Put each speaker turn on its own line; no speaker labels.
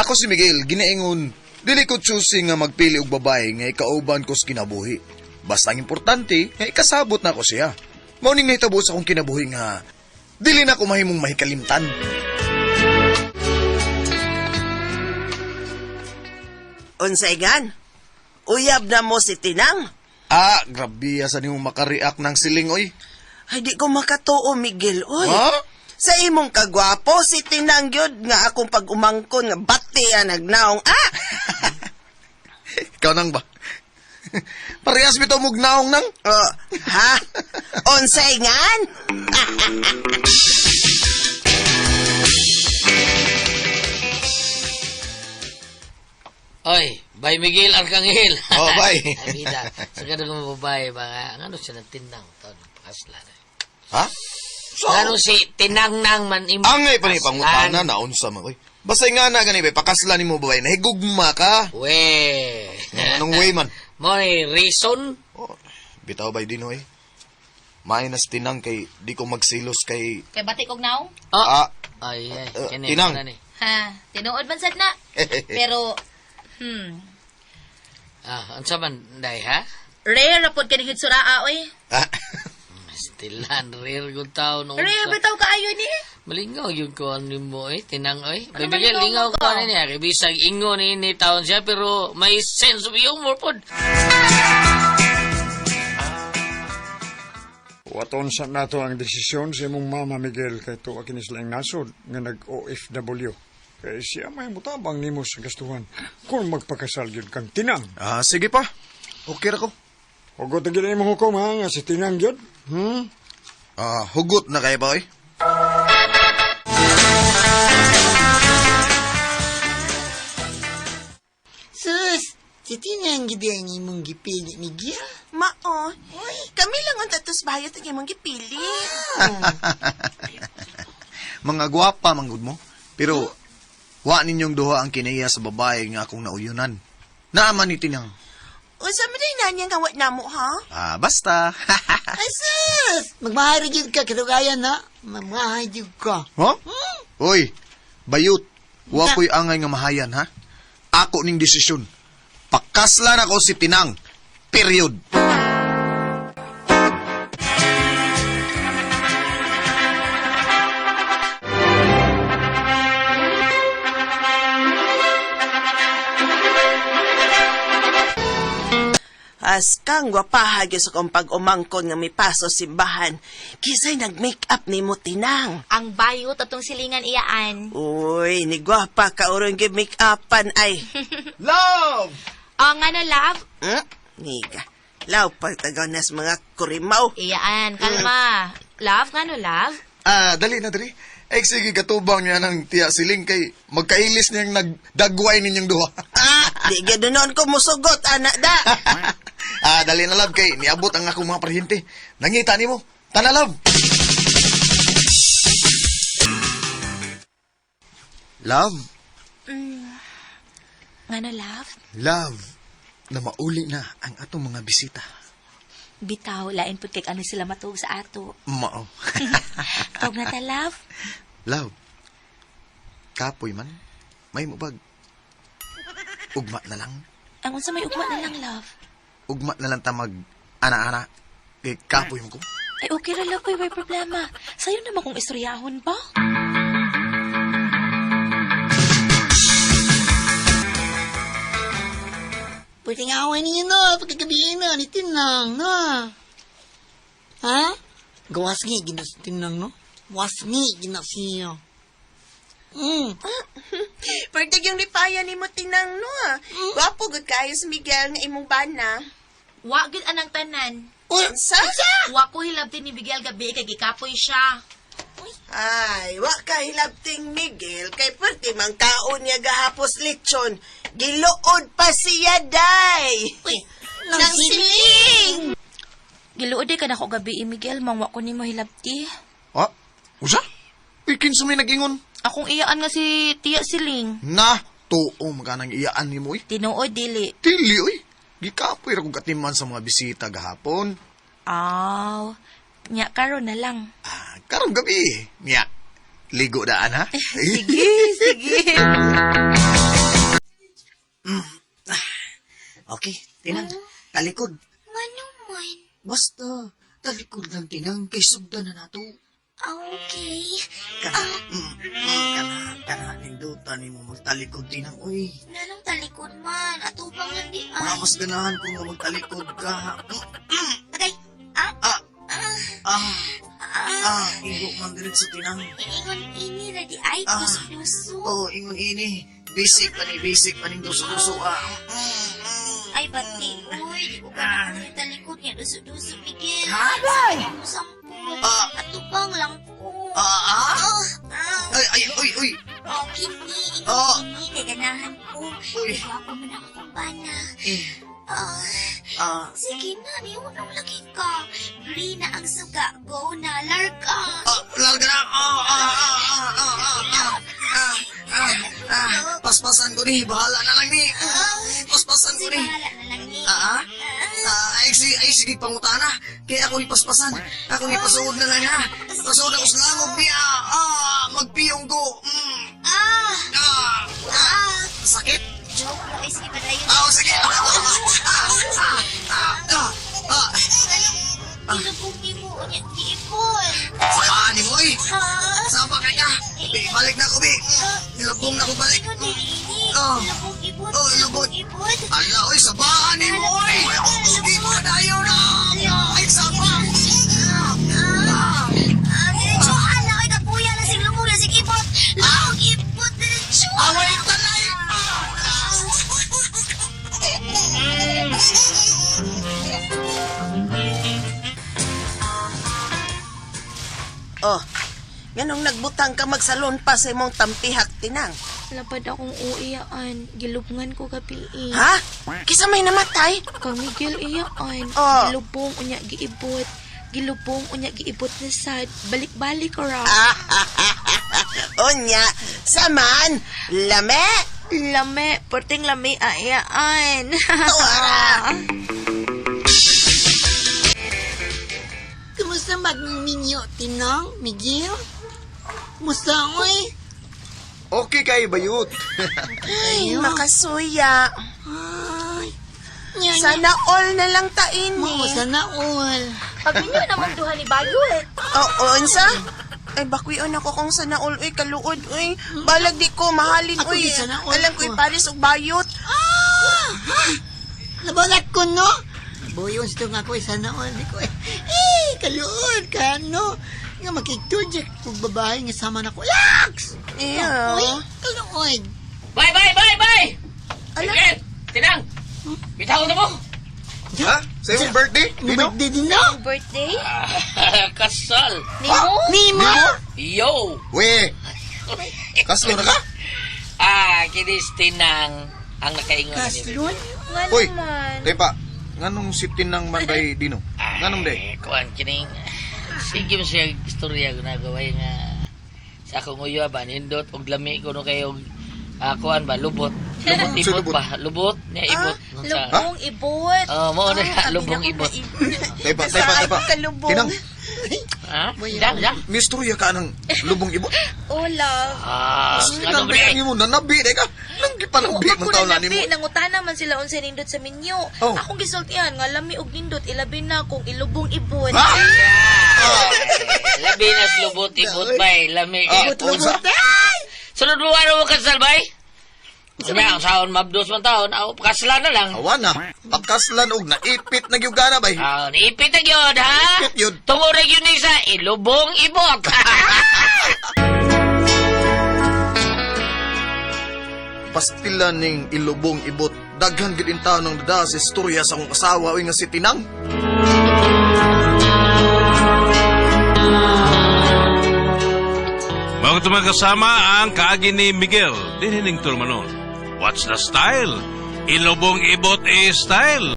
Ako si Miguel, ginaingon, dili ko choosy nga magpili og babae nga ikauban ko sa kinabuhi. Basta ang importante, nga ikasabot na ako siya. Mao ning nahitabo sa akong kinabuhi nga dili na ko mahimong mahikalimtan.
Unsay gan? Uyab na mo si Tinang?
Ah, grabe sa nimo makareact ng siling oy.
Ay, di ko makatuo, Miguel, oy.
Ha?
Sa imong kagwapo, si Tinang yun nga akong pag-umangkon nga bati ang nagnaong. Ah!
Ikaw nang ba? Parehas bitaw mong naong nang.
Oh, ha? Unsay ngan?
Oy, bye Miguel Arcangel.
Oh, bye.
Amida, sa ganun mga babae ba nga, ang ano siya ng tinang taon, pakasla na.
Ha? So,
Ano si tinang nang man im...
angay pa ni pangutana na unsa man oy. Basta nga na gani ba pakasla nimo babae nahigugma ka.
We.
Anong way man?
Mo ni reason?
Oh, bitaw bay din oy. Minus tinang kay di ko magsilos kay
Kay batik og naong?
Oh.
ah
Ay, ay, kini,
tinang.
kana ni.
Ha, tinuod man sad na. Pero
Ah, unsa man day ha?
rare ra pod kini hitsuraa oy.
ah.
Stilan rare good taon unsa.
Rare bitaw kaayo ni.
Malingaw yung kuan nimo eh, tinang oy.
Ano
Bye, Miguel,
malingaw
lingaw
mo
ko
ka?
ano niya. Kay bisag ingon ni ni taon siya pero may sense of humor pod.
Waton sa nato ang desisyon sa imong mama Miguel kay tuwa kini sila ang nasod nga nag-OFW. Kay siya may mutabang nimo sa gastuhan kung magpakasal gyud kang Tinang.
Ah, sige pa. Okay ra ko.
Hugot na gyud ang imong hukom ha nga si Tinang gyud. Hmm?
Ah, hugot na kay ba oy?
Sus, si Tinang gid ang imong gipili, Miguel.
Mao. Kami lang ang tatos bayot ang imong gipili.
Mga gwapa manggod mo. Pero wa ninyong duha ang kinaiya sa babae nga akong nauyunan. Naaman ni tinang.
Unsa man day nanyang kawat namo, ha?
Ah, basta.
Ay, sus! Magmahay gyud ka, kadugayan na. Magmahay gyud ka.
Huh? Oy, bayot. Wa ko'y angay nga mahayan, ha? Ako ning desisyon. Pakaslan ako si Tinang. Period.
As kang gwapaha gyud sa kong pag-umangkon nga mipaso simbahan. Kisay nag-make up nimo Tinang.
Ang bayot atong silingan iyaan.
Uy, ni gwapa ka uron gyud make upan ay.
Love!
O nga no, love?
Hmm? Niga. Law pagtagaw nas mga kurimaw.
Iyaan, kalma. Love, nga no, love?
Ah, dali na dali. Ay, sige, katubang niya ng tiya siling kay magkailis niyang nagdagway ninyong duha.
Ah, di gyud noon ko musugot anak da.
Ah, dali na love kay niabot ang akong mga paryente. Nangita nimo. Tana love. Love,
Nga no, love?
love, na mauli na ang atong mga bisita.
Bitaw, lain pud kay ano sila matuog sa ato.
Mao.
Tawag na ta, love.
Love. Kapoy man. May mubag. Ugma na lang.
Ang unsa may ugma na lang, love.
Ugma na lang ta mag ana-ana. Kay kapoy mo ko.
Ay, okay ra, love. Uy, way problema. Sayo naman kung istoryahon ba?
Pwede nga away ninyo no, pagkagabihin na, ni Tinang, no. Ha? Gawas nga, gina si Tinang, no? Was nga, gina siya.
Pertig yung lipaya nimo Tinang no. ah. Gwapo gud kayo si Miguel nga imong bana.
Wa gyud anang tanan.
Uy,
Unsa?
Wa ko hilabti ni Miguel gabi kay gikapoy siya.
Ay, wa ka hilabting Miguel kay perti man kaon niya gahapos lechon. Giluod pa siya day.
Uy,
Nang siling.
Giluod ka nako gabi, Miguel, mangwa ko nimo hilabti.
Ah, usa? Uy, kinsa may nag-ingon?
Akong iyaan nga si Tiya Siling.
Na, tuo maganang iyaan nimo uy.
Tinuod dili.
Dili uy. Gikapoy ra kong katiman sa mga bisita gahapon.
Aw, nya karon na lang.
Ah, karong gabi. Niya, ligo daan ha?
Sige, sige.
Okay, Tinang. Talikod.
Ngano man?
Basta, talikod lang, Tinang. Kay sugdan na nato.
Ah, okay.
Kana, kana, kana, nindutan ni mo magtalikod, Tinang. Uy,
Nganong talikod man? Atubang lang di
mga
ay.
mas ganahan ko nga magtalikod ka.
Agay! Ah!
Ah,
Ah!
ah, ah, igo man diretso, Tinang.
Ingon ini na di ay.
Ah.
Duso-duso.
Oh, ingon ini. Basic pa ni, basic pa ning duso-duso. Ah,
Ay, bati. Uy, di ko ganahan sa talikod niya. Duso-duso, Miguel.
Ha?
Sa akong sampol.
Ah.
Atubang lang ko.
ah, ah.
Ah! Ah!
Ay, ay, uy, uy.
Oh, kini.
Ah.
Ingon ini. Kay ganahan ko.
Uy.
Kay gwapo man ang akong bana.
Eh,
Ah.
ah,
Sige na, niunong lagi ka. Green na ang suga. Go na, larga.
ah, larga na. Ah, ah, ah, ah, ah, ah, ah, ah, ah, ah. Paspasan ko ni, bahala na lang ni. Paspasan ko
Kasi
ni.
bahala na lang ni.
Ah, ah? Ah, ay, sige, ay, sige, pangutana. Kaya ako ni paspasan. Ako ni pasuod na lang, ha. Pasuod ako sa langog niya. Ah, magpiyong ko.
Ah!
Ah, ah, sakit.
Joke mo, eh, sige, padayon.
Ah, oh, sige. Ah, ah, ah, ah, ah, ah.
Anong ilubog ni mo? Unya, giipon.
Ah, ni mo, eh.
Ha?
Sama ka niya. Bi, balik na ko, bi. Nilubong na ko balik.
Ano di ini?
Oh.
Ilubog ibon.
Oh, ilubog.
Ibon.
Ala, oy, sabaan ni mo, oy. Hindi mo dayo na. Ay, saba. Ah,
Ah, diretso, ala, ay, kapuya na sig lubog na sig ibot. Lubog ibot, diretso.
Away, talay.
Oh, nganong nagbutang ka magsalon pa sa imong tampihak, Tinang?
Lapad akong uiyaan. Gilubngan ko gabi eh.
Ha? Kisa may namatay?
Kang Miguel iyaan.
Oh.
Gilubong unya giibot. Gilubong unya giibot na sad. Balik-balik ra.
Unya, saman, lame.
Lame, perting lame ayaan.
Tuara.
Kumusta magminyo, Tinang, Miguel? Kumusta, oy?
Okay kay bayot.
Ay, makasuya.
Ay, nya, nya.
Sana all na lang tain
Mo,
ni.
sana all.
Pagminyo naman duha ni Bayot.
Oo, unsa? Ay, bakwion ako kung sana all, uy, kaluod, uy. Balag di ko, mahalin,
Ako
uy.
di sana all
Alam ko,
ko.
iparis og bayot.
Ah! Nabalak ko, no? Buyon sa nga ako, sana all. Di ko, eh, eh, kaluod ka, no? Nga makikturjek kung babae nga sama na ko. Yaks!
Iya.
Uy, kaluod.
Bye, bye, bye, bye!
Ala.
Miguel! Tinang! Bitaw na mo!
Ha? Sa imong birthday?
Mo
Dino?
birthday din, no?
Birthday?
Kasal!
Nimo?
Nimo?
Yo!
We. Kaslo na ka?
Ah, kinis Tinang ang nakaingon ni
Kaslon?
Nga
Uy.
naman.
Tepa, nganong si Tinang man bay Dino? Nganong day?
Eh, kuan kining sige mo siya istorya ginagaway nga sa akong uyo ba nindot og lami kuno kayo kuan ba lubot lubot
Sa
ibot
lubot?
ba lubot niya ibot sa
Lubong ibot.
Oh, mo na
Ah,
lubong
abi na ko
ibot.
na
Tepa,
Sa
tepa,
ay
tepa.
kalubong.
Tinang,
Ha? Dang, dang.
mistorya ka ng lubong ibot.
Oh, love.
Ah,
Nang
ano ba
ni mo, nanabi, deka. Nang gipanambi
Ako
man taon
na
na nimo.
nabi, nangutana man sila unsa nindot sa minyo.
Oh.
Akong gisultihan nga lami og nindot ilabi na kung ilubong ibot.
Ha?
Labi na sa lubot ibot bay, lami.
Ah,
Ibot.
unsa?
Sunod mo ano mo kasal bay? Sabi ang saon mabdos man taon, aw kasla na lang.
Awa na. Pakaslan og naipit na gyud gana bay.
Ah, niipit na gyud ha.
Naipit yun.
Tungod na gyud ni sa ilubong ibot.
Pastila ning ilubong ibot. Daghan gid in taon ng dada sa istorya sa akong asawa oy nga si Tinang.
Mga tumakasama ang kaagi ni Miguel, dinhining Turmanon. What's the style? Ilubong ibot e style.